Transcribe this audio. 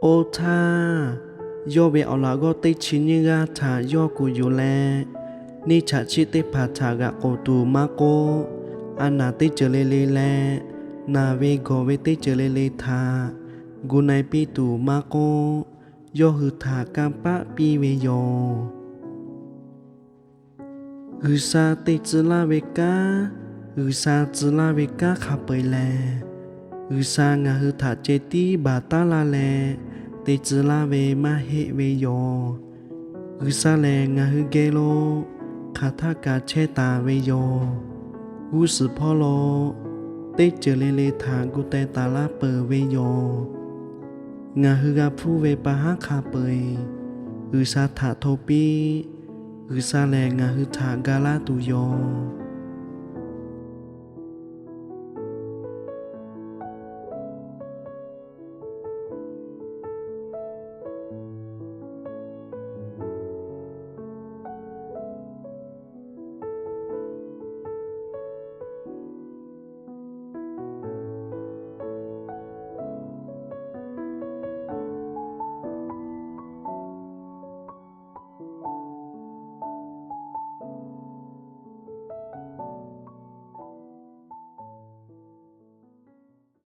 Oˇ htaˇ, yawˇ ve awˬ laꞈ g'awˇ teˇ chi nyiˇ g'aˇ htaꞈ yawˇ kuˬ yuˬ leh, neˇ chaꞈ chiˆ teˇ hpaˍ htaꞈ g'aꞈ k'oˍ tuˬ maˇ k'oˆ, a naˍ teˇ ceuˬ le le leh naˬ ve gawˬ ve teˇ ceuˬ le le htaꞈ gu na-e piˇ tuˬ maˇ k'oˆ, yawˇ hui htaꞈ kanˇ paˆ piˇ ve yoˬ. G'uiˬsha te tcuh laˇ ve kanˉ, G'uiˬsha tcuh laˇ ve kanˉ hk'a peu-eˬ lehˬ, G'uiˬsha ngaˬ hui htaꞈ ceh tiˉ baˬ taˉ laˇ leh te tcuh laˇ ve maˇ heˆ ve yoˬ. G'uiˬsha lehˬ, ngaˬ hui geh lo hk'aˬ htaˇ kaꞈ chehˇ taˍ ve yoˬ. G'uˇ suhˍ hpawˇ lo teˇ ceuˬ le le htaꞈ gu teh taˍ laˇ peuˬ ve yoˬ. Ngaˬ hui g'a hpuˇ ve pa haˉ hk'a peu-eˬ G'uiˬsha htaꞈ hto piˇ. G'uiˬsha lehˬ, ngaˬ hui htaꞈ ga laˇ tuˬ yoˬ.